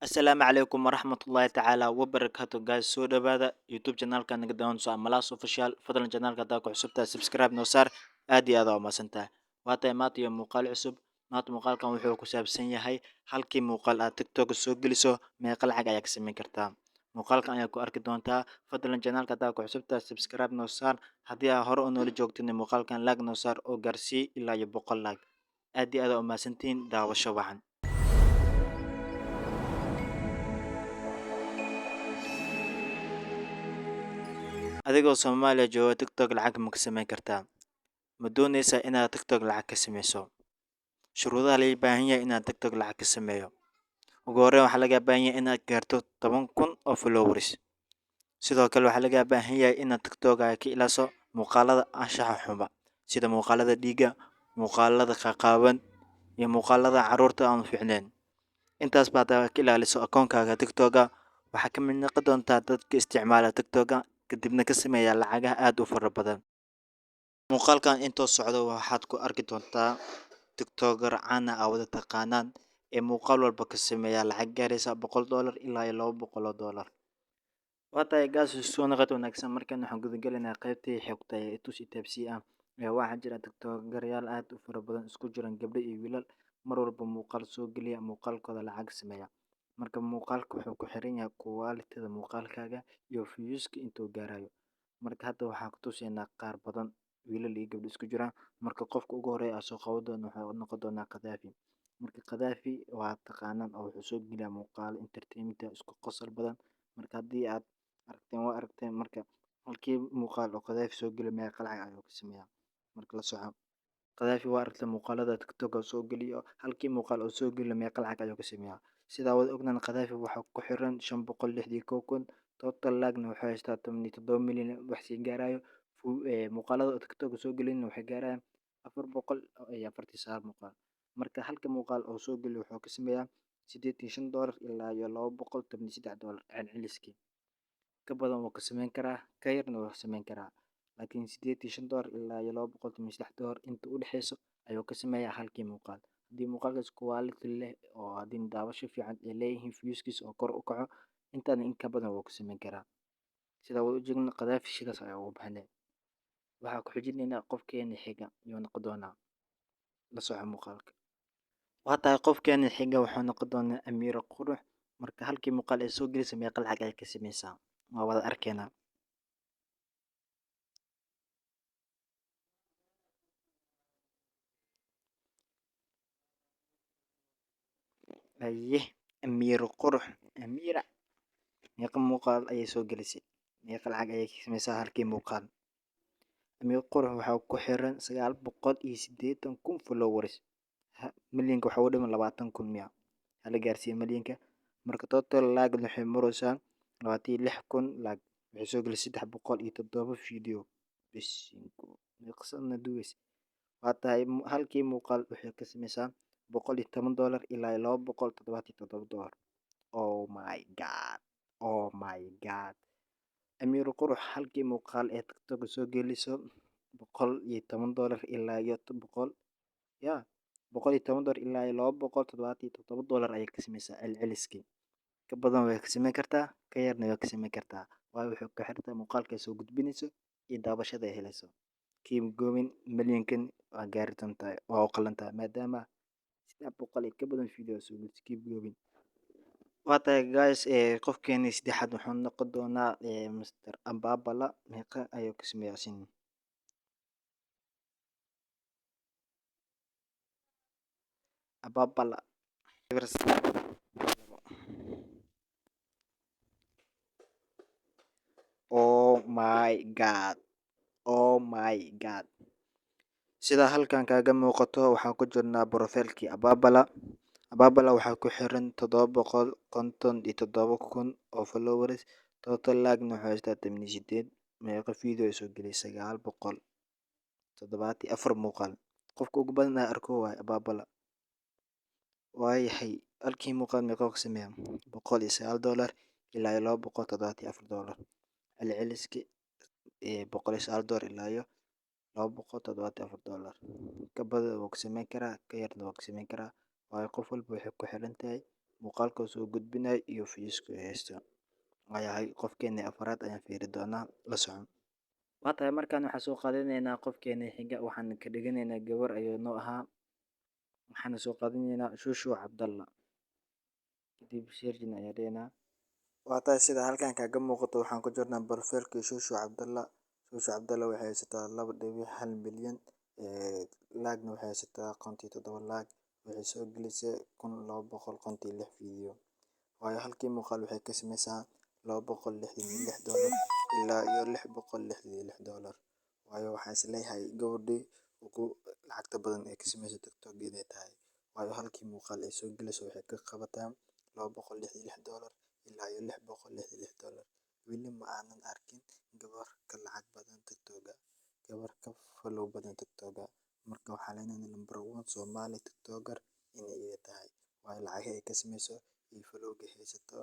Asalaamu calaykum waraxmatullaahi tacaala wabarakaatu guys, soo dhawaada YouTube channelka naga daawanayso Amalaas Official. Fadlan channelka haddaa ku cusubtahay, subscribe noo saar. Aad iyo aad aa umahadsantahay. Waa tahay maanta iyo muuqaal cusub. Maanta muuqaalkan wuxuu ku saabsan yahay halkii muuqaal aad TikTok soo geliso meeqa lacag ayaa ka samayn kartaa. Muuqaalkan ayaa ku arki doontaa. Fadlan channelka haddaa ku cusubtahay, subscribe noo saar. Haddii aa hore u noola joogtin, muuqaalkan like noo saar oo gaarsii ilaa iyo 100 like. Aad iyo aad aa umahadsantihiin. Daawasho wacan. Adigoo Soomaaliya jooga, TikTok lacag ma ka samayn kartaa? Ma doonaysaa inaad TikTok lacag ka sameyso? Shuruudaha laga baahan yahay inaad TikTok lacag ka sameeyo: Ugu horreyn, waxaa laga baahan yahay inaad gaarto 10,000 oo followers. Sidoo kale, waxaa laga baahan yahay inaad TikTok-gaaga ka ilaaliso muuqaalada anshaxa xuma, sida muuqaalada dhiigga, muuqaalada qaqaawan iyo muuqaalada carruurta aan fiicnayn. Intaas ba haddaad ka ilaaliso akoonkaaga TikTok-ga, waxaa ka mid noqon doontaa dadka isticmaala TikTok-ga, kadibna ka sameeya lacagaha aad u fara badan. Muuqaalkan intoo socdo waxaad ku arki doontaa TikToker caan ah aa wada taqaanaan ee muuqaal walba ka sameeya lacag gaaraysa $100 ilaa iyo $200. Waa tahay guys, soo noqod wanaagsan. Markan waxaan guda gelaynaa qaybtii xigta ee tus itaabsii ah. Ee waxaa jira TikTokeryaal aad u fara badan, isku jiran gabdho iyo wiilal, mar walba muuqaal soo geliya, muuqaalkooda lacag sameeya. Marka muuqaalka wuxuu ku xiran yahay quality-da muuqaalkaaga iyo views-ka intuu gaarayo. Marka hadda waxaan ku tusaynaa qaar badan, wiilal iyo gabdho isku jiraan. Marka qofka ugu horeeya aan soo qaban doono wuxuu noqon doonaa Qadaafi. Marka Qadaafi waa taqaanaan oo wuxuu soo geliyaa muuqaalo entertainment, isku qosol badan. Marka haddii aad aragteen, waa aragteen. Marka halkii muuqaal oo Qadaafi soo geliyo meeqa lacag ayuu ka sameeyaa? Marka la soco. Qadaafi waa aragtay muuqaalada TikTok oo soo geliyo. Halkii muuqaal oo soo geliyo meeqa lacag ayuu ka sameeyaa? Sidaa wada ognahan, Qadaafi waxaa ku xiran 561,000. Total like-na wuxuu haystaa 17 milyan wax sii gaarayo. Muuqaalada oo TikTok soo gelin waxay gaarayaan 449 muuqaal. Marka halka muuqaal oo soo geliyo wuxuu ka sameeyaa $85 ilaa iyo $213 celceliskii. Ka badan wuu ka sameyn karaa, ka yarna wuu ka sameyn karaa, laakiin $85 ilaa iyo $213 inta u dhexeyso ayuu ka sameeyaa halkii muuqaal. Haddii muuqaalkaas quality leh oo haddii daawasho fiican ay leeyihiin, views-kiisa oo kor u kaco, intaan in ka badan wuu ka sameyn karaa. Sidaa wada ujeedno, Qadaafi sidaas ayaa ugu baxnay. Waxaa ku xijinaynaa qofkeena xiga ayuu noqon doonaa. La soco muuqaalka. Waa tahay, qofkeena xiga wuxuu noqon doonaa Amiira Qurux. Marka halkii muuqaal ay soo gelisay meeqa lacag ay ka sameysaa, waa wada arkeynaa. Aye, Amiira Qurux, Amiira meeqa muuqaal ayay soo gelisay? Meeqa lacag ayay ka sameysaa halkii muuqaal? Amiira Qurux waxaa ku xiran 980,000 followers. Milyanka waxaa u dhiman 20,000 miya hala gaarsiiyo milyanka. Marka total like waxay maraysaa 26,000 like. Waxay soo gelisay 307 video. Bisinko, meeqsana duweys. Waa tahay, halkii muuqaal waxay ka sameysaa $110 ilaa $277. Oh my God, oh my God! Amiira Qurux halkii muuqaal ee TikTok soo geliso $110 ilaa iyo boqol ya $110 ilaa iyo $277 ayay ka sameysaa celceliskii. Ka badan way ka sameyn kartaa, ka yarna way ka sameyn kartaa, waayo wuxuu ku xirtaa muuqaalka ay soo gudbinayso iyo daawashada ay helayso. Keep going, milyankan waa gaari doontaa, waa u qalantaa, maadaama 300 iyo ka badan video soo geliso. Keep going. Waa tahay guys, qofkeeni saddexaad wuxuu noqon doonaa Mr Ambabala. Meeqa ayuu ka sameeyaa sin? Ababala. Oh my God, oh my God! Sida halkan kaaga muuqato, waxaan ku jirnaa profile-kii Ababala. Ababala waxaa ku xiran 757,000 oo followers. Total like-na wuxuu haystaa 18. Meeqa video ay soo geliyay? 974 muuqaal. Qofka ugu badan aan arko waaye Ababala. Waayahay, halkii muuqaal meeqa ka sameeyaa? $109 ilaa iyo $274 celceliskii. $109 ilaa iyo $274. Ka badan wuu ka sameyn karaa, ka yarna wuu ka sameyn karaa, waayo qof walba waxay ku xiran tahay Muuqaalka soo gudbinay iyo views-ka haysto. Waayahay, qofkeeni afraad ayaan fiiri doonaa, la socon. Waa tahay, markaan waxaan soo qaadanaynaa qofkeeni xiga. Waxaan ka dhiganaynaa gabar ayuu noo ahaa. Waxaana soo qaadanaynaa Shushu Cabdalla. Kadib searching ayaa dhehnaa. Waa tahay, sida halkan kaaga muuqato, waxaan ku jirnaa profile-kii Shushu Cabdalla. Shushu Cabdalla waxay haysataa 2.1 milyan, like-na waxay haysataa 57 like. Waxay soo gelisay 1256 video. Waayo, halkii muuqaal waxay ka sameysaa $266 ilaa iyo $666. Waayo, waxaan isleeyahay gabadhii ugu lacagta badan ee ka sameysa TikTok inay tahay. Waayo, halkii muuqaal ay soo geliso waxay ka qabataa $266 ilaa iyo $666. Weli ma aanan arkin gabar ka lacag badan TikTok-ga, gabar ka follow badan TikTok-ga. Marka waxaa leenahay number one Somali TikToker inay iyada tahay. Waayo, lacagaha ay ka sameyso iyo follow-ga haysato.